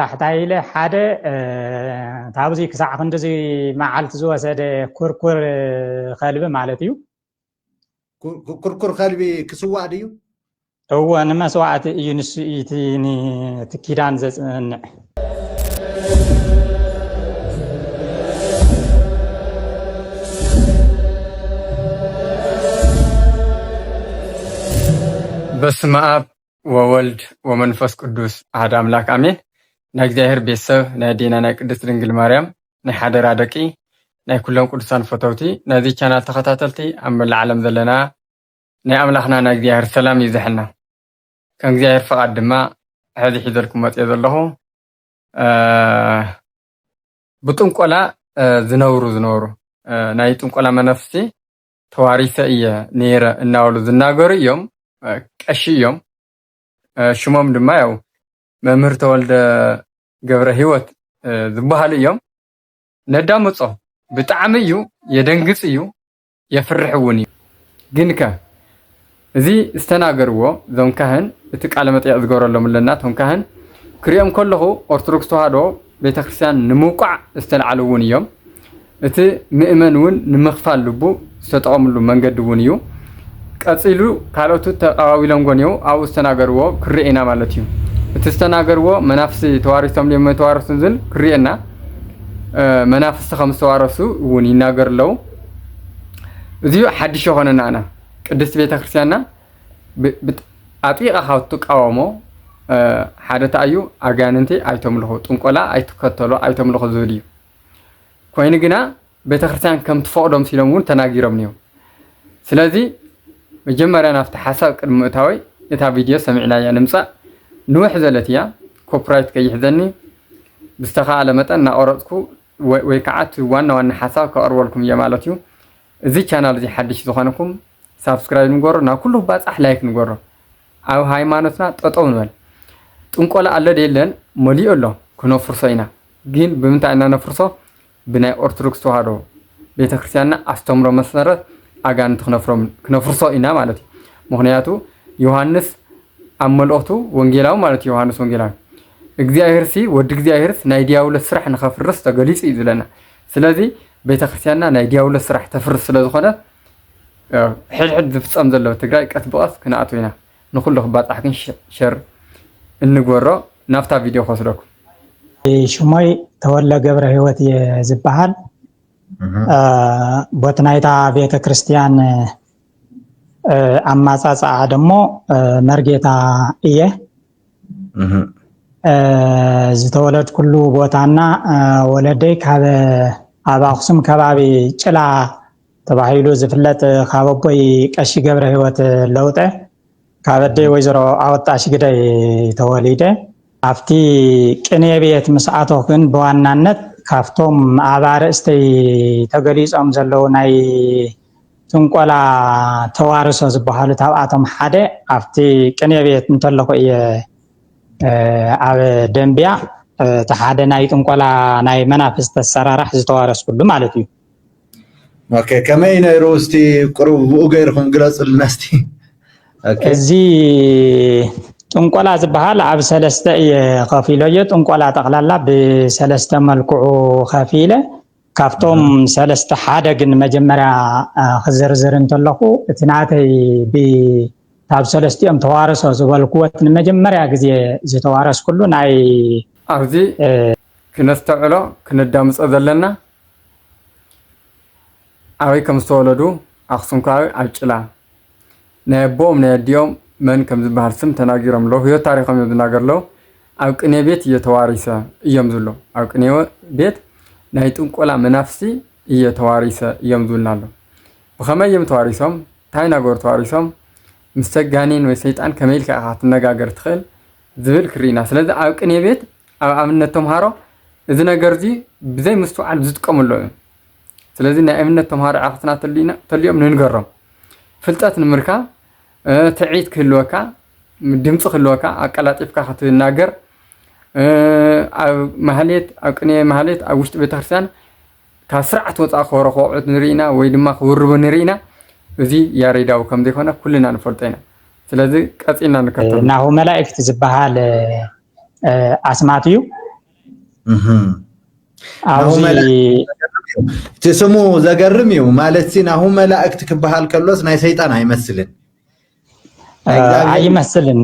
ታሕታይ ኢለ ሓደ፣ እ፣ ታብዚ ክሳዕ ክንድዚ መዓልቲ ዝወሰደ ኩርኩር ከልቢ ማለት እዩ። ኩ-፣ ኩ-፣ ኩርኩር ከልቢ ክስዋእ ድዩ? እወ፣ ንመስዋእቲ እዩ። ንሱ እዩ እቲ፣ ን-፣ እቲ ኪዳን ዘጽንዕ። በስመ ኣብ ወወልድ ወመንፈስ ቅዱስ ኣሐደ ኣምላክ ኣሜን። ናይ እግዚኣብሔር ቤተሰብ፣ ናይ ኣዴና ናይ ቅድስት ድንግል ማርያም ናይ ሓደራ ደቂ፣ ናይ ኩሎም ቅዱሳን ፈተውቲ፣ ናይዚ ቻናል ተኸታተልቲ ኣብ መላእ ዓለም ዘለና ናይ ኣምላኽና ናይ እግዚኣብሔር ሰላም ይብዝሐልና። ከም እግዚኣብሔር ፍቓድ ድማ ሕዚ ሒዘልኩም መፅየ ዘለኹ፣ እ፣ ብጥንቆላ፣ እ፣ ዝነብሩ ዝነበሩ፣ እ፣ ናይ ጥንቆላ መናፍስቲ ተዋሪሰ እየ ነይረ እናበሉ ዝናገሩ እዮም። እ፣ ቀሺ እዮም። እ፣ ሽሞም ድማ ያው መምህር ተወልደ ገብረ ህይወት፣ እ፣ ዝበሃሉ እዮም። ነዳምጾ፣ ብጣዕሚ እዩ የደንግጽ እዩ፣ የፍርሕ እውን እዩ። ግን ከ እዚ ዝተናገርዎ እዞም ካህን፣ እቲ ቃለ መጠይቕ ዝገበረሎም ኣለና፣ እቶም ካህን ክሪኦም ከለኹ ኦርቶዶክስ ተዋህዶ ቤተክርስትያን ንምውቃዕ ዝተልዓሉ እውን እዮም። እቲ ምእመን እውን ንምኽፋል ልቡ ዝተጠቐምሉ መንገዲ እውን እዩ። ቀጺሉ ካልኦቱ ተቐባቢሎም ጎንየው ኣብኡ ዝተናገርዎ ክርኤ ኢና ማለት እዩ። እቲ ዝተናገርዎ መናፍስቲ ተዋሪሶም ድዮም ተዋረሱን ዝብል ክርኤና፣ እ፣ መናፍስቲ ከም ዝተዋረሱ እውን ይናገር ኣለዉ። እዚዩ ሓድሽ የኾነና ኣና ቅድስቲ ቤተክርስትያንና ብ-፣ ብጥ-፣ ኣጥቢቓ ካብ ትቃወሞ፣ እ፣ ሓደ ተኣዩ ኣጋንንቲ ኣይተምልኹ፣ ጥንቆላ ኣይትከተሉ፣ ኣይተምልኹ ዝብል እዩ። ኮይኑ ግና ቤተክርስትያን ከም ትፈቕዶ ምሲሎም እውን ተናጊሮም እዮም። ስለዚ መጀመርያ ናብቲ ሓሳብ ቅድሚ ምእታወይ እታ ቪድዮ ሰሚዕናያ ንምጻእ ንውሕ ዘለት እያ፣ ኮፒራይት ከይሕዘኒ ብዝተኻእለ መጠን እናቆረጽኩ ወይ፣ ወይ ከዓ እቲ ዋና ዋና ሓሳብ ከቕርበልኩም እየ ማለት እዩ። እዚ ቻናል እዚ ሓድሽ ዝኾንኩም ሳብስክራይብ ንገሮ፣ ናብ ኩሉ ባጻሕ ላይክ ንገሮ። ኣብ ሃይማኖትና ጠጠው ንበል። ጥንቆላ ኣሎ ዶ የለን? መሊኡ ኣሎ፣ ክነፍርሶ ኢና። ግን ብምንታይ ኢና ነፍርሶ? ብናይ ኦርቶዶክስ ተዋህዶ ቤተክርስትያንና ኣስተምሮ መሰረት ኣጋንንቲ ክነፍሮም-፣ ክነፍርሶ ኢና ማለት እዩ። ምኽንያቱ ዮሃንስ ኣብ መልእኽቱ ወንጌላዊ ማለት እዩ፣ ዮሃንስ ወንጌላዊ እግዚኣብሔርሲ፣ ወዲ እግዚኣብሔርስ ናይ ዲያብሎስ ስራሕ ንኸፍርስ ተገሊጹ እዩ ዝብለና። ስለዚ ቤተክርስትያንና ናይ ዲያብሎስ ስራሕ ተፍርስ ስለ ዝኾነ፣ ሕድሕድ ዝፍጸም ዘሎ ትግራይ ቀስ ብቐስ ክነኣትዎ ኢና። ንኹሉ ክባጻሕ ግን ሸ-፣ ሸር እንግበሮ። ናብታ ቪድዮ ክወስደኩም። ሽሞይ ተወልደ ገብረ ህይወት እየ ዝበሃል። እህ። እ፣ ቦት ናይታ ቤተ ክርስቲያን፣ እ፣ ኣማጻጽኣ ደሞ፣ እ፣ መርጌታ እየ። እህ። እ፣ ዝተወለድኩሉ ቦታና፣ እ፣ ወለደይ ካብ ኣብ ኣኽሱም ከባቢ ጭላ ተባሂሉ ዝፍለጥ ካብ ኣቦይ ቀሺ ገብረ ህይወት ለውጠ፣ ካብ ኣደይ ወይዘሮ ኣወጣሽ ግደይ ተወሊደ። ኣብቲ ቅኔ ቤት ምስ ኣተኹ ግን ብዋናነት ካብቶም ኣብ ኣርእስተይ ተገሊጾም ዘለዉ ናይ ጥንቆላ ተዋርሶ ዝበሃሉ፣ ካብኣቶም ሓደ ኣብቲ ቅኔ ቤት እንተለኹ እየ፣ እ፣ ኣብ ደንብያ፣ እ፣ እቲ ሓደ ናይ ጥንቆላ ናይ መናፍስቲ ኣሰራራሕ ዝተዋረስኩሉ ማለት እዩ። ኦኬ፣ ከመይ ነይሩ? እስቲ ቁሩብ ብኡ ገይርኩም ግለጹልና እስቲ። ኦኬ። እዚ ጥንቆላ ዝበሃል ኣብ ሰለስተ እየ ከፊለዮ። ጥንቆላ ጠቕላላ ብሰለስተ መልክዑ ከፊለ፣ ካብቶም እህ። ሰለስተ ሓደ ግን መጀመርያ፣ አ፣ ክዝርዝር እንተለኹ፣ እቲ ናተይ ብ-፣ ካብ ሰለስቲኦም ተዋረሶ ዝበልክዎ፣ እቲ ንመጀመርያ ግዜ ዝተዋረስኩሉ ናይ ኣብዚ እ፣ ክነስተውዕሎ፣ ክነዳምጾ ዘለና፣ ኣበይ ከም ዝተወለዱ፣ ኣኽሱም ከባቢ ኣብ ጭላ፣ ናይ ኣቦኦም ናይ ኣዲኦም መን ከም ዝበሃል ስም ተናጊሮም ኣለዉ። ህይወት ታሪኾም እዮም ዝናገር ኣለዉ። ኣብ ቅኔ ቤት እየ ተዋሪሰ እዮም ዝብሉ። ኣብ ቅኔ ቤት ናይ ጥንቆላ መናፍስቲ እየ ተዋሪሰ እዮም ዝብሉና ኣለዉ። ብኸመይ እዮም ተዋሪሶም? እንታይ እናገበሩ ተዋሪሶም? ምስ ሰጋኔን ወይ ሰይጣን ከመይ ኢልካ ኢኻ ክትነጋገር ትኽእል? ዝብል ክርኢና። ስለዚ ኣብ ቅኔ ቤት፣ ኣብ ኣብነት ተምሃሮ እዚ ነገር እዚ ብዘይ ምስትውዓል ዝጥቀሙ ኣለዉ እዮም። ስለዚ ናይ እምነት ተምሃሮ ዓኽትና ተልዩና-፣ ተልዮም ንንገሮም። ፍልጠት ንምርካብ፣ እ፣ ትዕቢት ክህልወካ፣ ድምፂ ክህልወካ፣ ኣቀላጢፍካ ክትናገር፣ እ፣ ኣብ ማህሌት፣ ኣብ ቅኔ ማህሌት፣ ኣብ ውሽጢ ቤተክርስትያን ካብ ስርዓት ወፃኢ ክወረኹ ኣቑሑት ንርኢና ወይ ድማ ክውርቡ ንርኢና። እዚ ያሬዳዊ ከም ዘይኮነ ኩልና ንፈልጦ ኢና። ስለዚ ቀፂልና ንከተሎ። ናሁ መላእክት ዝበሃል፣ እ፣ ኣስማት እዩ። እህ። ናሁ ኣብዚ መላእክት ዘገርም እዩ። እቲ ስሙ ዘገርም እዩ ማለት ሲ ናሁ መላእክት ክበሃል ከሎስ ናይ ሰይጣን ኣይመስልን። ናይ እ፣ እግዚኣብሔር ኣይመስልን።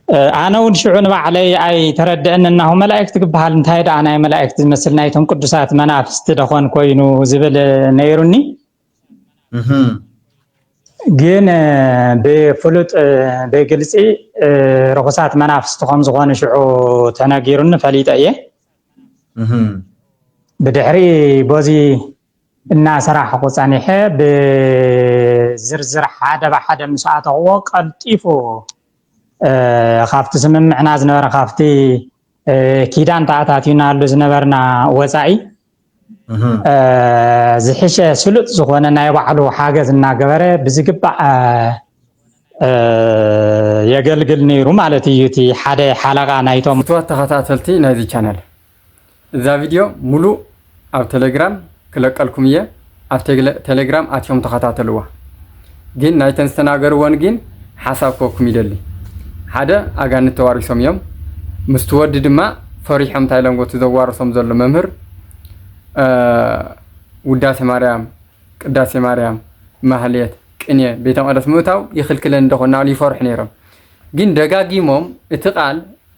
እ፣ ኣነ እውን ሽዑ ንባዕለይ ኣይተረድአን። እናሁ መላእክት ክበሃል እንታይ ደኣ ናይ መላእክት ዝመስል ናይቶም ቅዱሳት መናፍስቲ ደኾን ኮይኑ ዝብል ነይሩኒ። እህ። ግን እ፣ ብፍሉጥ እ፣ ብግልፂ እ፣ ርኹሳት መናፍስቲ ከም ዝኾኑ ሽዑ ተነጊሩኒ ፈሊጠ እየ። እህ። ብድሕሪ በዚ እናሰራሕኹ ጸኒሐ ብዝርዝር ሓደ ብሓደ ምስ ኣተኽዎ ቀልጢፉ እ፣ ካብቲ ስምምዕና ዝነበረ ካብቲ እ፣ ኪዳን ተኣታቲናሉ ዝነበርና ወጻኢ እህ። እ፣ ዝሕሸ ስሉጥ ዝኾነ ናይ ባዕሉ ሓገዝ እናገበረ ብዝግባእ እ፣ እ፣ የገልግል ነይሩ ማለት እዩ። እቲ ሓደ ሓለቓ ናይቶም ፍትዋት ተኸታተልቲ ናይዚ ቻነል እዛ ቪድዮ ሙሉእ ኣብ ቴሌግራም ክለቀልኩም እየ። ኣብ ቴሌ- ቴሌግራም ኣትዮም ተኸታተልዋ። ግን ናይተን ዝተናገርወን ግን ሓሳብ ክወኩም ይደሊ። ሓደ ኣጋንንት ተዋሪሶም እዮም። ምስቲ ወዲ ድማ ፈሪሖም እንታይ ኢሎም ጎቲ ዘዋርሶም ዘሎ መምህር እ፣ ውዳሴ ማርያም፣ ቅዳሴ ማርያም፣ ማህሌት፣ ቅኔ፣ ቤተ መቅደስ ምእታው ይኽልክለን እንደኾን እናበሉ ይፈርሑ ነይሮም። ግን ደጋጊሞም እቲ ቃል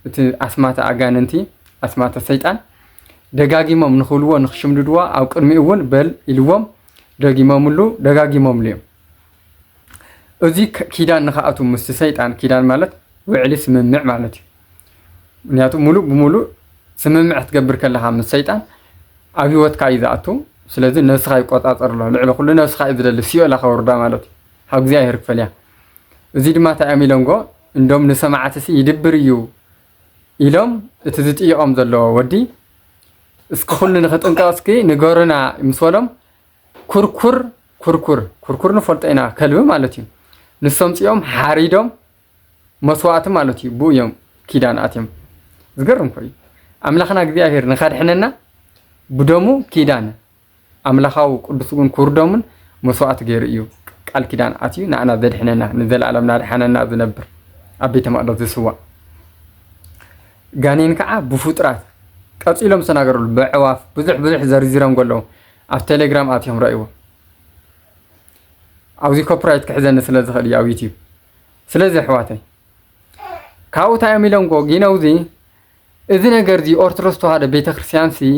እቲ ኣስማተ ኣጋንንቲ ኣስማተ ሰይጣን ደጋጊሞም ንኽብልዎ ንኽሽምድድዋ ኣብ ቅድሚኡ እውን በል ኢልዎም ደጊሞምሉ ደጋጊሞምሉ እዮም። እዚ ክ- ኪዳን ንኽኣቱ ምስቲ ሰይጣን ኪዳን ማለት ውዕሊ ስምምዕ ማለት እዩ። ምክንያቱ ሙሉእ ብሙሉእ ስምምዕ ክትገብር ከለኻ ምስ ሰይጣን ኣብ ህይወትካ እዩ ዝኣቱ። ስለዚ ነብስኻ ይቆጻጸር ኣሎ። ልዕሊ ኩሉ ነብስኻ እዩ ዝደሊ፣ ሲኦል ከውርዳ ማለት እዩ። ካብ እግዚኣብሔር ክፈልያ። እዚ ድማ እንታይ እዮም ኢሎምጎ እንዶም ንሰማዕትሲ ይድብር እዩ ኢሎም እቲ ዝጥይቖም ዘለዎ ወዲ እስኪ ኩሉ ንኽጥንቀቕ እስኪ ንገሩና ምስ በሎም ኩርኩር ኩርኩር ኩርኩር ንፈልጦ ኢና ከልቢ ማለት እዩ። ንሶም ጽኦም ሓሪዶም መስዋዕቲ ማለት እዩ ብኡ እዮም ኪዳን ኣትዮም። ዝገርም እኮ እዩ። ኣምላኽና እግዚኣብሔር ንኸድሕነና ብደሙ ኪዳን ኣምላኻዊ ቅዱስ እውን ክውርዶምን መስዋዕቲ ገይሩ እዩ ቃል ኪዳን ኣትዩ ንኣና ዘድሕነና ንዘለኣለም ናድሓነና ዝነብር ኣብ ቤተ መቅደስ ዝስዋእ ጋኔን ከዓ ብፍጡራት ቀፂሎም ዝተናገረሉ በዕዋፍ ብዙሕ ብዙሕ ዘርዚሮም ገለዉ ኣብ ቴሌግራም ኣትዮም ረእይዎ ኣብዚ ኮፒራይት ክሕዘኒ ስለ ዝኽእል እዩ ኣብ ዩቲዩብ ስለዚ ኣሕዋተይ ካብኡ እንታይ እዮም ኢሎም ጎ ጊነውዚ እዚ ነገር እዚ ኦርቶዶክስ ተዋህዶ ቤተክርስትያን ሲ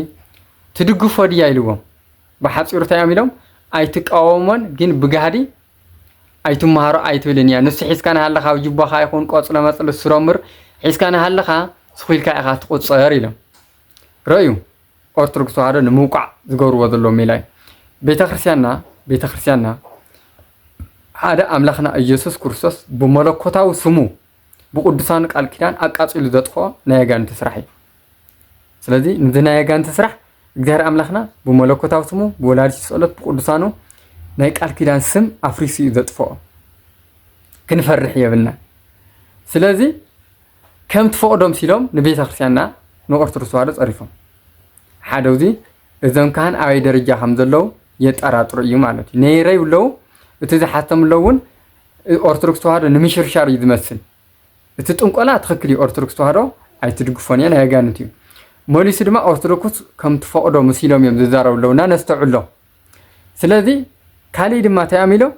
ትድግፎ ድያ ኢልዎም ብሓፂሩ እንታይ እዮም ኢሎም ኣይትቃወሞን ግን ብጋህዲ ኣይትመሃሮ ኣይትብልን እያ ንሱ ሒዝካ ናሃለኻ ኣብ ጅባኻ ይኹን ቆፅሎ መፅሊ ስሮምር ሒዝካ ናሃለኻ ስኹኢልካ ኢኻ ትቁፀር ኢሎም ረእዩ ኦርቶዶክስ ተዋህዶ ንምውቃዕ ዝገብርዎ ዘለዉ ሜላ እዩ ቤተክርስትያንና ቤተክርስትያንና ሓደ ኣምላኽና ኢየሱስ ክርስቶስ ብመለኮታዊ ስሙ ብቅዱሳኑ ቃል ኪዳን ኣቃጺሉ ዘጥፍኦ ናይ ኣጋንንቲ ስራሕ እዩ። ስለዚ ነዚ ናይ ኣጋንንቲ ስራሕ እግዚኣብሔር ኣምላኽና ብመለኮታዊ ስሙ ብወላዲቱ ጸሎት ብቅዱሳኑ ናይ ቃል ኪዳን ስም ኣፍሪሱ እዩ ዘጥፍኦ። ክንፈርሕ የብልና። ስለዚ ከም ትፈቕዶ ምሲሎም ንቤተ ክርስቲያንና ንኦርቶዶክስ ተዋህዶ ጸሪፎም። ሓደ ውዚ እዞም ካህን ኣበይ ደረጃ ከም ዘለዉ የጠራጥሩ እዩ ማለት እዩ። ነይረ ይብለዉ እቲ ዝሓተምሎ እውን ኦርቶዶክስ ተዋህዶ ንምሽርሻር እዩ ዝመስል። እቲ ጥንቆላ ትኽክል እዩ፣ ኦርቶዶክስ ተዋህዶ ኣይትድግፎን እያ፣ ናይ ኣጋንንት እዩ። መሊሱ ድማ ኦርቶዶክስ ከም ትፈቕዶ መሲሎም እዮም ዝዛረቡ ኣለዉ እና ነስተውዕሎ። ስለዚ ካሊእ ድማ እንታይ ኣሚሎም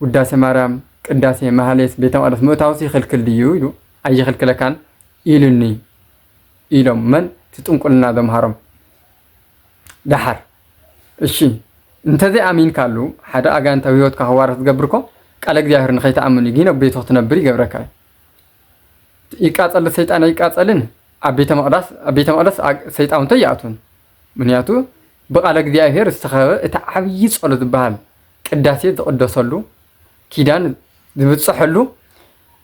ውዳሴ ማርያም፣ ቅዳሴ፣ ማህሌት፣ ቤተ መቕደስ ምእታውስ ይኽልክል ድዩ ኢሉ ኣይኽልክለካን ኢሉኒ ኢሎም መን እቲ ጥንቁልና ዘምሃሮም። ደሓር እሺ እንተዘይ ኣሚንካሉ ሓደ ኣጋንንታዊ ህይወትካ ክዋረስ ዝገብር እኮ ቃለ እግዚኣብሔር ንኸይትኣምን እዩ ግን ኣብ ቤቱ ክትነብር ይገብረካ እዩ ይቃጸል ሰይጣን ኣይቃጸልን ኣብ ቤተ መቅደስ ኣብ ቤተ መቅደስ ሰይጣውንተ ይኣቱን ምክንያቱ ብቃለ እግዚኣብሔር ዝተኸበበ እቲ ዓብዪ ጸሎት ዝበሃል ቅዳሴ ዝቅደሰሉ ኪዳን ዝብጸሐሉ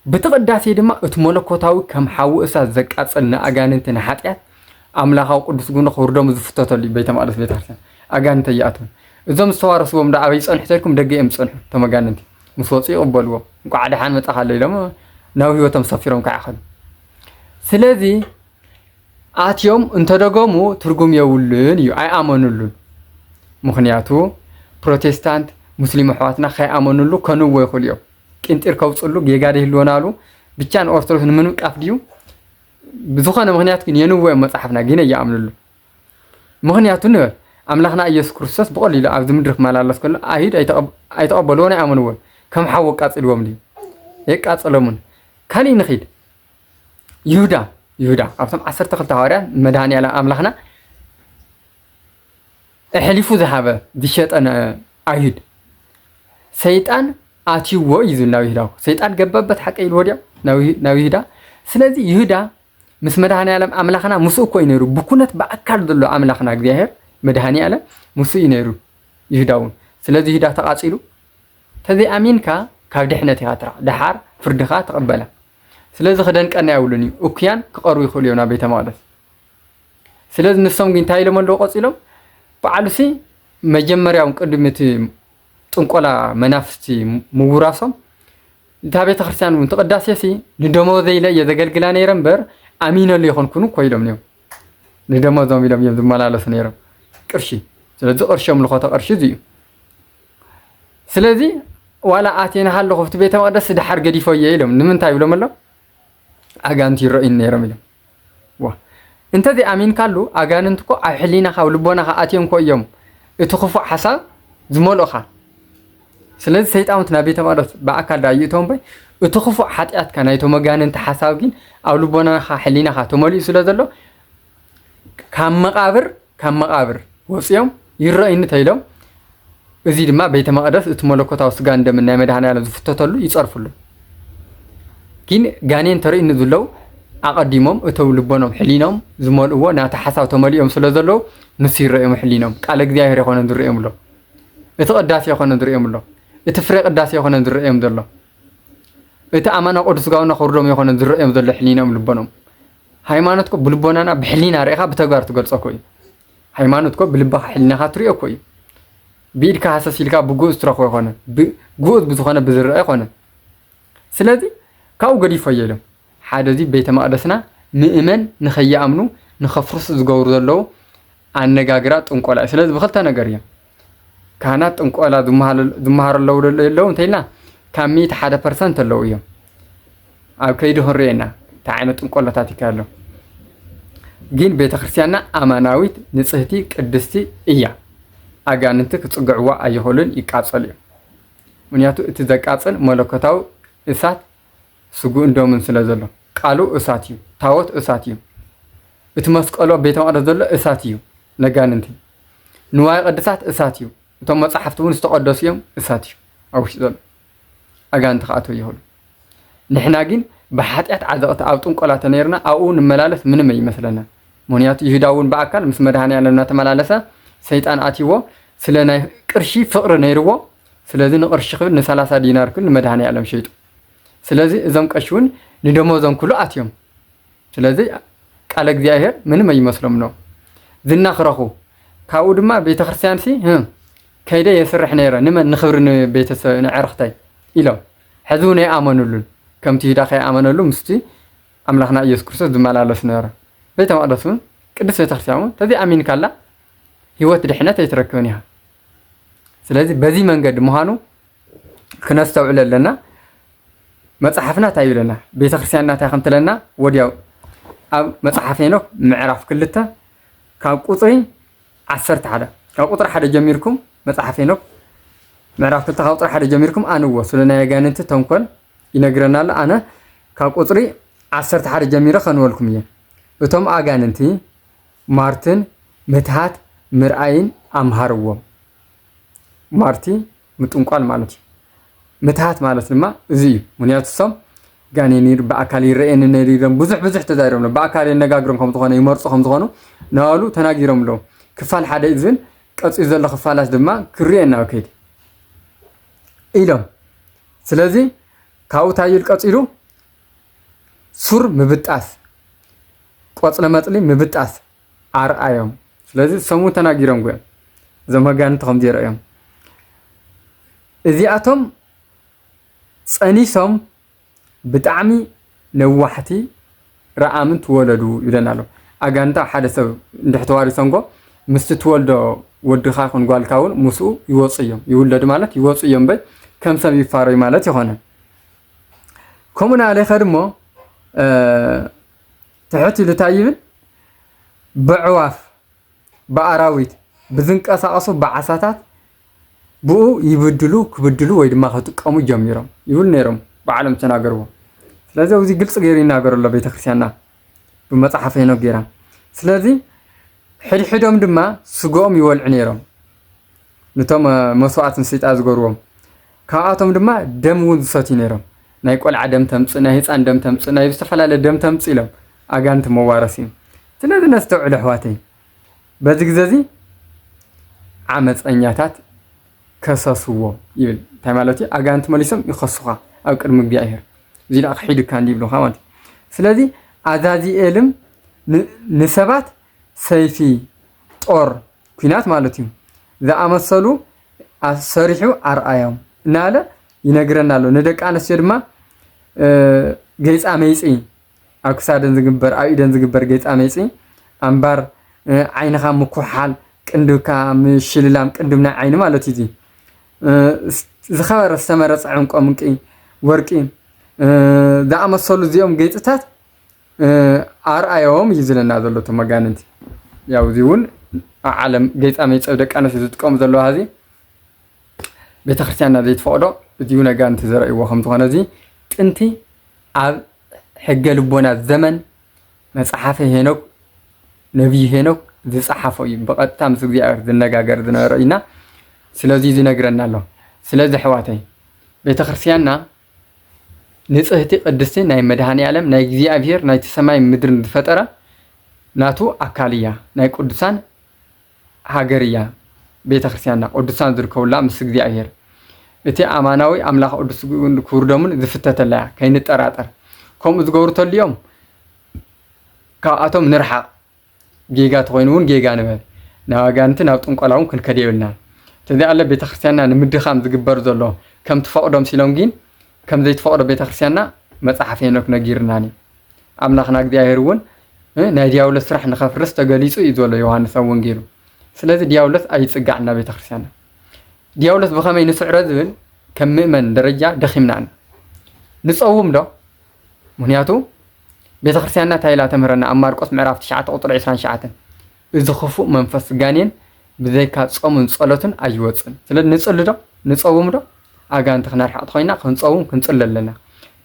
ብቲ ቅዳሴ ድማ እቲ መለኮታዊ ከም ሓዊ እሳት ዘቃጽል ንኣጋንንቲ ንሓጢኣት ኣምላኻዊ ቅዱስ ጉኑ ክውርዶም ዝፍተተሉ እዩ ቤተ መቅደስ ቤተክርስትያን ኣጋንንቲ ኣይኣትውን እዞም ዝተዋረስዎም ዳ ኣበይ ጸንሑ ተልኩም ደገ እዮም ዝጸንሑ እቶም ኣጋንንቲ ምስ ወፁ ይቕበልዎ እንቋዕ ደሓን መጻኻ ኣሎ ኢሎም ናብ ህይወቶም ሰፊሮም ከዓ ይኸዱ ስለዚ ኣትዮም እንተደገሙ ትርጉም የብሉን እዩ ኣይኣመኑሉን ምኽንያቱ ፕሮቴስታንት ሙስሊም ኣሕዋትና ከይኣመኑሉ ከንዎ ይኽእሉ እዮም ቂንጢር ከውፅሉ ጌጋ ደይህልወናሉ ብቻ ንኦርቶዶክስ ንምንቃፍ ድዩ ብዝኾነ ምኽንያት ግን የንውዮም መጽሓፍና ግን ኣይኣምንሉ። ምኽንያቱ ንበል ኣምላኽና ኢየሱስ ክርስቶስ ብቐሊሉ ኣብዚ ምድሪ ክመላለስ ከሎ ኣይሁድ ኣይተቐብ- ኣይተቐበልዎን ኣይኣመንዎን፣ ከም ሓዊ ኣቃጺልዎም ድዩ? የቃጸሎምን። ካሊእ ንኺድ። ይሁዳ ይሁዳ ካብቶም ዓሰርተ ክልተ ሃዋርያን መድሃኒ ኣምላኽና ኣሕሊፉ ዝሃበ ዝሸጠ ን-፣ ኣይሁድ ሰይጣን ኣትይዎ እዩ ዝብል ናብ ይሁዳ። ሰይጣን ገባበት ሓቀ ኢልዎ ድዮ ናብ ይሁ- ናብ ይሁዳ? ስለዚ ይሁዳ ምስ መድሃኒ ኣምላኽና ምስኡ እኮ እዩ ነይሩ። ብኩነት ብኣካል ዘሎ ኣምላኽና እግዚኣብሔር መድሃኒ ኣለም ምስኡ እዩ ነይሩ ይሁዳ እውን። ስለዚ ይሁዳ ተቓጺሉ ተዘይኣሚንካ ካብ ድሕነት ኢኻ ትራቕ ደሓር ፍርድኻ ትቕበላ። ስለዚ ክደንቀና የብሉን እዩ። እኩያን ክቐርቡ ይኽእሉ እዮም ናብ ቤተ መቕደስ። ስለዚ ንሶም ግን እንታይ ኢሎም ኣለዉ ቀጺሎም? በዓሉሲ መጀመርያውን ቅድሚ እቲ ጥንቆላ መናፍስቲ ምውራሶም እታ ቤተ ክርስቲያን እውን ትቕዳሴሲ ንደሞዘይ ኢለ እየ ዘገልግላ ነይረ እምበር ኣሚነሉ የኾንኩን እኮ ኢሎም እዮም። ንደሞዞም ኢሎም እዮም ዝመላለሱ ነይሮም ቅርሺ። ስለዚ ቅርሺ ኣምልኾተ ቅርሺ እዚ እዩ። ስለዚ ዋላ ኣቴና ሃለኹ ኣብቲ ቤተ መቕደስ ድሓር ገዲፎ እየ ኢሎም። ንምንታይ ይብሎም ኣሎ? ኣጋንት ይረእዩን ነይሮም ኢሎም። ዋ እንተዘይኣሚንካሉ ኣጋንንት እኮ ኣብ ሕሊናኻ ኣብ ልቦናኻ ኣትዮም እኮ እዮም እቲ ክፉእ ሓሳብ ዝመልኡኻ። ስለዚ ሰይጣውንቲ ናብ ቤተ መቕደስ ብኣካል ዳ ይእተው እምበር እቲ ክፉእ ሓጢኣትካ ናይቶም ኣጋንንቲ ሓሳብ ግን ኣብ ልቦናኻ ሕሊናኻ ተመሊኡ ስለ ዘሎ ካብ መቓብር ካብ መቓብር ወፂኦም ይረእዩኒ ተኢሎም። እዚ ድማ ቤተ መቕደስ እቲ መለኮታዊ ስጋን ደምን ናይ መድኃኔ ዓለም ዝፍተተሉ ይፀርፍሉ። ግን ጋኔን ተርእዩኒ ዝለው ኣቐዲሞም እቶም ልቦኖም ሕሊኖም ዝመልእዎ ናቲ ሓሳብ ተመሊኦም ስለ ዘለዉ ንሱ ይረእዮም ሕሊኖም። ቃለ እግዚኣብሔር የኾነን ዝረእዮም ኣሎ። እቲ ቅዳሴ የኾነን ዝረእዮም ኣሎ። እቲ ፍሬ ቅዳሴ የኾነን ዝረእዮም ዘሎ። እቲ ኣማና ቅዱስ ስጋውና ክውርዶም የኾነን ዝረእዮም ዘሎ ሕሊኖም ልቦኖም። ሃይማኖት እኮ ብልቦናና ብሕሊና ርኢኻ ብተግባር ትገልጾ እኮ እዩ። ሃይማኖት እኮ ብልብኻ ሕሊናኻ ትሪኦ እኮ እዩ። ብኢድካ ሃሰስ ኢልካ ብግኡዝ ትረኽቦ ይኾነ። ብ-፣ ግኡዝ ብዝኾነ ብዝረአ ይኾነ። ስለዚ ካብኡ ገዲፎ እየ ኢሎም። ሓደ እዚ ቤተ መቕደስና ምእመን ንኸይኣምኑ ንኸፍርሱ ዝገብሩ ዘለዉ ኣነጋግራ ጥንቆላ እዩ። ስለዚ ብኽልተ ነገር እዮም። ካህናት ጥንቆላ ዝመሃሉ-፣ ዝመሃሩ ኣለዉ ዶ የለዉ እንተኢልና ካብ ሚእቲ ሓደ ፐርሰንት ኣለዉ እዮም። ኣብ ከይዲ ክንሪኦ ኢና እንታይ ዓይነት ጥንቆላታት ይካየድ ኣሎ። ግን ቤተ ክርስቲያንና ኣማናዊት፣ ንጽህቲ፣ ቅድስቲ እያ። ኣጋንንቲ ክጽግዕዋ ኣይኽእሉን፣ ይቃጸሉ እዮም። ምኽንያቱ እቲ ዘቃጽል መለኮታዊ እሳት ስግኡን ደሙን ስለ ዘሎ። ቃሉ እሳት እዩ። ታቦት እሳት እዩ። እቲ መስቀሎ ቤተ መቕደስ ዘሎ እሳት እዩ። ነጋንንቲ። ንዋየ ቅድሳት እሳት እዩ። እቶም መጻሕፍቲ እውን ዝተቐደሱ እዮም። እሳት እዩ ኣብ ውሽጢ ዘሎ። ኣጋንንቲ ክኣትዉ ይኽእሉ። ንሕና ግን ብሓጢኣት ዓዘቕቲ ኣብ ጥንቆላ ተነይርና ኣብኡ ንመላለስ ምንም ኣይመስለና። ምኽንያቱ ይሁዳ እውን ብኣካል ምስ መድኃኔ ዓለም እናተመላለሰ ሰይጣን ኣትይዎ ስለ ናይ ቅርሺ ፍቕሪ ነይርዎ። ስለዚ ንቅርሺ ክብል ንሰላሳ ዲናር ክብል ንመድኃኔ ዓለም ሸይጡ። ስለዚ እዞም ቀሺ እውን ንደሞዞም ኩሉ ኣትዮም። ስለዚ ቃለ እግዚኣብሔር ምንም ኣይመስሎም ነው። ዝና ክረኽቡ። ካብኡ ድማ ቤተ ክርስቲያን ሲ፣ ህም፣ ከይደ የስርሕ ነይረ። ንመን? ንኽብሪ ንቤተሰብ፣ ንዕርኽተይ ኢሎም። ሕዚ እውን ኣይኣመኑሉን። ከምቲ ይሁዳ ከይኣመነሉ ምስቲ ኣምላኽና ኢየሱስ ክርስቶስ ዝመላለሱ ነይረ። ቤተ መቕደስ እውን፣ ቅድስት ቤተ ክርስቲያን እውን፣ ተዘይኣሚንካላ ህይወት ድሕነት ኣይትረክብን ኢኻ። ስለዚ በዚ መንገዲ ምዃኑ ክነስተውዕል ኣለና። መጽሓፍና እንታይ ይብለና? ቤተ ክርስቲያንና እንታይ ከም ትለና? ወዲያው ኣብ መጽሓፍ ሄኖክ ምዕራፍ ክልተ ካብ ቁጽሪ ዓሰርተ ሓደ፣ ካብ ቁጽሪ ሓደ ጀሚርኩም መጽሓፍ ሄኖክ ምዕራፍ ክልተ ካብ ቁጽሪ ሓደ ጀሚርኩም ኣንዎ። ስለ ናይ ኣጋንንቲ ተንኮል ይነግረና ኣሎ። ኣነ ካብ ቁጽሪ ዓሰርተ ሓደ ጀሚረ ከንበልኩም እየ። እቶም ኣጋንንቲ ማርትን ምትሃት ምርኣይን ኣምሃርዎም። ማርቲ ምጥንቋል ማለት እዩ። ምትሃት ማለት ድማ እዚ እዩ። ምኽንያቱ እሶም ጋኔን ይር-፣ ብኣካል ይረኣየኒ ነይሩ ኢሎም ብዙሕ ብዙሕ ተዛሪቦም ኣለዉ። ብኣካል የነጋግሮም ከም ዝኾነ፣ ይመርጾ ከም ዝኾኑ ናባሉ ተናጊሮም ኣለዉ። ክፋል ሓደ እዩ ዝብል፣ ቀጺሉ ዘሎ ክፋላት ድማ ክርእየና ኣብ ከይዲ ኢሎም። ስለዚ ካብኡ እንታይ ይብል ቀጺሉ? ሱር ምብጣስ፣ ቆጽለ መጽሊ ምብጣስ ኣርኣዮም። ስለዚ እሶም እውን ተናጊሮም እዮም። እዞም ኣጋንንቲ ከም ዝረኣዮም። እዚኣቶም ጸኒሶም ብጣዕሚ ነዋሕቲ ረኣምን ትወለዱ ይብለና ኣሎ። ኣጋንንቲ ኣብ ሓደ ሰብ እንድሕር ተዋሪሶምዎ ምስቲ ትወልዶ ወድኻ ይኹን ጓልካ እውን ምስኡ ይወፁ እዮም። ይውለዱ ማለት ይወፁ እዮም እምበር ከም ሰብ ይፋረዩ ማለት ይኾነ። ከምኡ ናበለ ይኸድ እሞ፣ እ፣ ትሕት ኢሉ እንታይ ይብል? ብዕዋፍ፣ ብኣራዊት፣ ብዝንቀሳቐሱ ብዓሳታት ብኡ ይብድሉ፣ ክብድሉ ወይ ድማ ክጥቀሙ ጀሚሮም ይብሉ ነይሮም ባዕሎም ዝተናገርዎ። ስለዚ ኣብዚ ግልፂ ገይሩ ይናገር ኣሎ ቤተክርስትያንና ብመፅሓፈ ሄኖክ ገይራ። ስለዚ ሕድሕዶም ድማ ስግኦም ይወልዑ ነይሮም፣ ነቶም መስዋዕቲ ንሰይጣን ዝገብርዎም። ካብኣቶም ድማ ደም እውን ዝሰትዩ ነይሮም። ናይ ቆልዓ ደም ተምፅእ፣ ናይ ህፃን ደም ተምፅእ፣ ናይ ዝተፈላለየ ደም ተምፅእ ኢሎም ኣጋንንቲ መዋረሲ እዩ። ስለዚ ነስተውዕሉ ኣሕዋተይ፣ በዚ ግዜ እዚ ዓመፀኛታት ከሰስዎም ይብል። እንታይ ማለት እዩ? ኣጋንንቲ መሊሶም ይኸሱኻ ኣብ ቅድሚ እግዚኣብሔር። እዚ ደኣ ክሒዱካ እንዲ ይብሉኻ ማለት እዩ። ስለዚ ኣዛዚኤልም ን- ንሰባት ሰይፊ፣ ጦር፣ ኲናት ማለት እዩ፣ ዝኣመሰሉ ኣሰሪሑ ኣርኣዮም እናለ ይነግረና ኣሎ። ንደቂ ኣንስትዮ ድማ ጌፃ መይፂ፣ ኣብ ክሳደን ዝግበር፣ ኣብ ኢደን ዝግበር ጌፃ መይፂ፣ ኣምባር፣ ዓይንኻ ምኩሓል፣ ቅንድብካ ምሽልላም፣ ቅንድብ ናይ ዓይኒ ማለት እዩ። ዝኸበረ ዝተመረፀ ዕንቆ፣ ምንቂ፣ ወርቂ ዝኣመሰሉ እዚኦም ጌፅታት ኣርኣዮም እዩ ዝለና ዘሎ እቶም መጋንንቲ። ያው እዚ እውን ኣብ ዓለም ጌፃ መይፀብ ደቂ ኣንስትዮ ዝጥቀሙ ዘለዋ እዚ ቤተክርስትያንና ዘይትፈቕዶ፣ እዚ እውን ኣጋንንቲ ዘርእይዎ ከም ዝኾነ እዚ ጥንቲ ኣብ ሕገ ልቦና ዘመን መፅሓፈ ሄኖክ፣ ነቢይ ሄኖክ ዝፀሓፎ እዩ። ብቐጥታ ምስ እግዚኣብሔር ዝነጋገር ዝነበረ እዩና። ስለዚ እዚ ይነግረና ኣሎ። ስለዚ ኣሕዋተይ፣ ቤተክርስትያንና ንጽህቲ ቅድስቲ ናይ መድኃኔ ዓለም ናይ እግዚኣብሔር ናይቲ ሰማይ ምድርን ዝፈጠረ ናቱ ኣካል እያ። ናይ ቅዱሳን ሃገር እያ ቤተ ክርስቲያንና። ቅዱሳን ዝርከቡላ ምስ እግዚኣብሔር እቲ ኣማናዊ ኣምላኽ ቅዱስ ክቡር ደሙን ዝፍተተላ እያ፣ ከይንጠራጠር። ከምኡ ዝገብሩ ተልዮም ካብኣቶም ንርሓቕ። ጌጋ ተኾይኑ እውን ጌጋ ንበል። ናብ ኣጋንንትን ናብ ጥንቆላ እውን ክንከድ የብልናን። ተዚኣ ኣለ ቤተ ክርስቲያንና ንምድኻም ዝግበር ዘሎ ከም ትፈቕዶ ምሲሎም ግን ከም ዘይትፈቕዶ ቤተ ክርስቲያንና መጽሓፍ ሄኖክ ነጊርናን እዩ። ኣምላኽና እግዚኣብሔር እውን፣ እ፣ ናይ ዲያብሎስ ስራሕ ንኸፍርስ ተገሊጹ እዩ ዘሎ ዮሃንስ ኣብ ወንጌሉ። ስለዚ ዲያብሎስ ኣይጽጋዕና ቤተ ክርስቲያንና። ዲያብሎስ ብኸመይ ንስዕሮ ዝብል ከም ምእመን ደረጃ ደኺምና ኢና። ንጸውም ዶ? ምኽንያቱ ቤተ ክርስቲያንና እንታይ ኢላ ተምህረና? ኣብ ማርቆስ ምዕራፍ ትሽዓተ ቁጽሪ ዕስራን ትሽዓተን፣ "እዚ ክፉእ መንፈስ ጋኔን ብዘይካ ጾምን ጸሎትን ኣይወጽእን።" ስለዚ ንጽሊ ዶ? ንጸውም ዶ? ኣጋንንቲ ክነርሕቕ ተኾይና ክንጸውም ክንጽሊ ኣለና።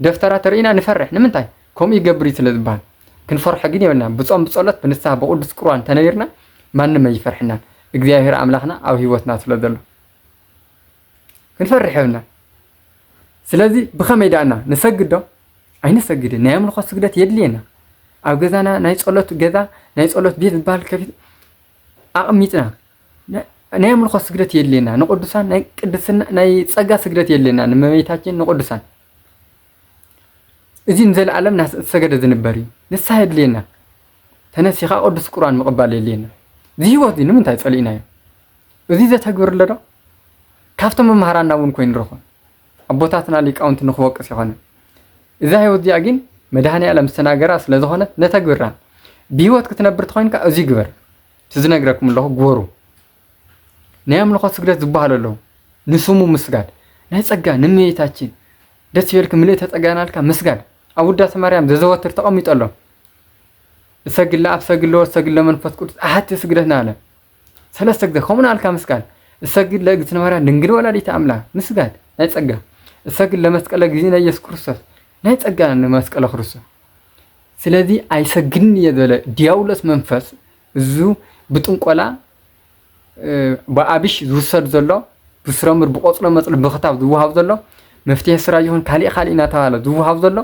ደፍተራ ተርእይና ንፈርሕ። ንምንታይ? ከምኡ ይገብር እዩ ስለ ዝበሃል። ክንፈርሖ ግን የብልናን። ብጾም ብጸሎት ብንስሓ ብቅዱስ ቁርባን ተነቢርና ማንም ኣይፈርሕናን። እግዚኣብሔር ኣምላኽና ኣብ ህይወትና ስለ ዘሎ። ክንፈርሕ የብልናን። ስለዚ ብኸመይ ደኣና ንሰግድ ዶ? ኣይንሰግድን። ናይ ኣምልኾ ስግደት የድልየና። ኣብ ገዛና ናይ ጸሎት ገዛ፣ ናይ ጸሎት ቤት ዝበሃል ከፊት ኣቕሚጥና፣ ና-፣ ናይ ኣምልኾ ስግደት የድልየና። ንቅዱሳን ናይ ቅድስና፣ ናይ ጸጋ ስግደት የድልየና። ንመቤታችን ንቅዱሳን። እዚ ንዘለኣለም እናሰገደ ዝንበር እዩ። ንስሓ የድልየና። ተነሲኻ ቅዱስ ቁርባን ምቕባል የድልየና። እዚ ህይወት እዚ ንምንታይ ጸሊእናዮ? እዚ ዘተግብር ኣሎ ዶ? ካብቶም መምሃራና እውን ኮይኑ ንረኽቦ። ኣቦታትና ሊቃውንቲ ንኽወቅስ ይኾነ። እዛ ህይወት እዚኣ ግን መድኃኔ ዓለም ዝተናገራ ስለ ዝኾነት ነተግብራ። ብህይወት ክትነብር ተኾይንካ እዚ ግበር። እቲ ዝነግረኩም ኣለኹ ግበሩ። ናይ ኣምልኾ ስግደት ዝበሃሉ ኣለዉ። ንስሙ ምስጋድ። ናይ ጸጋ ንእመቤታችን ደስ ይበልኪ ምልእተ ጸጋ ናልካ ምስጋድ። ኣብ ውዳሴ ማርያም ዘዘወትር ተቐሚጡ ኣሎ። እሰግድ ለኣብ፣ እሰግድ ለወልድ፣ እሰግድ ለመንፈስ ቅዱስ፣ ኣሐቲ ስግደት ናለ። ሰለስተ ግዜ ከምኡ ናልካ ምስጋድ። እሰግድ ለእግዝእትነ ማርያም ድንግል ወላዲተ ኣምላክ፣ ምስጋድ ናይ ጸጋ። እሰግድ ለመስቀለ እግዚእነ ኢየሱስ ክርስቶስ፣ ናይ ጸጋ ንመስቀለ ክርስቶስ። ስለዚ ኣይሰግድን እየ ዝበለ ዲያብሎስ መንፈስ፣ እዙ ብጥንቆላ፣ እ፣ ብኣቢሽ ዝውሰድ ዘሎ፣ ብስረምር ብቆጽሎ መጽሎ ብኽታብ ዝወሃብ ዘሎ፣ መፍትሒ ስራ ይኹን ካሊእ ካሊእ እናተባሃለ ዝወሃብ ዘሎ፣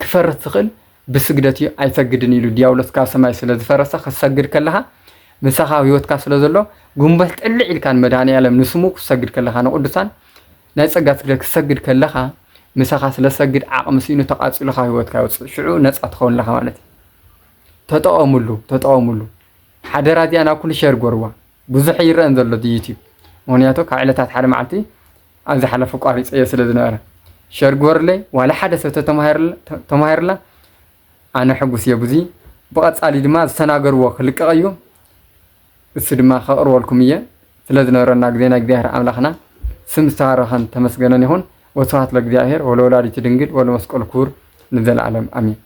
ክፈርስ ዝኽእል ብስግደት እዩ። ኣይሰግድን ኢሉ ዲያብሎስ ካብ ሰማይ ስለ ዝፈረሰ፣ ክትሰግድ ከለኻ ምሳኻ ኣብ ህይወትካ ስለ ዘሎ፣ ጉንበት ጥልዕ ኢልካ ንመድኃኔ ዓለም ንስሙ ክትሰግድ ከለኻ፣ ንቅዱሳን ናይ ጸጋ ስግደት ክትሰግድ ከለኻ፣ ምሳኻ ስለ ሰግድ ዓቕሚ ስኢኑ ተቓጺሉ ካብ ህይወትካ ይወጽእ። ሽዑ ነጻ ትኸውን ኣለኻ ማለት እዩ። ተጠቐሙሉ፣ ተጠቐሙሉ። ሓደራ እዚኣ ናብ ኩሉ ሸር ጎርዋ። ብዙሕ ይረአን ዘሎ እቲ ዩቲዩብ። ምኽንያቱ ካብ ዕለታት ሓደ መዓልቲ ኣብ ዝሓለፈ ቋሪፀዮ ስለ ዝነበረ። ሸር ግበሩለይ፣ ዋላ ሓደ ሰብ ተተማሂርላ፣ ተ-፣ ተማሂርላ፣ ኣነ ሕጉስ እየ ብዙ። ብቐጻሊ ድማ ዝተናገርዎ ክልቀቕ እዩ። እሱ ድማ ከቕርበልኩም እየ። ስለ ዝነበረና ግዜ ናይ እግዚኣብሔር ኣምላኽና ስም ዝተባረኸን ተመስገነን ይኹን። ወስብሐት ለእግዚኣብሔር ወለወላዲቱ ድንግል ወለመስቀሉ ክቡር ንዘለዓለም ኣሜን።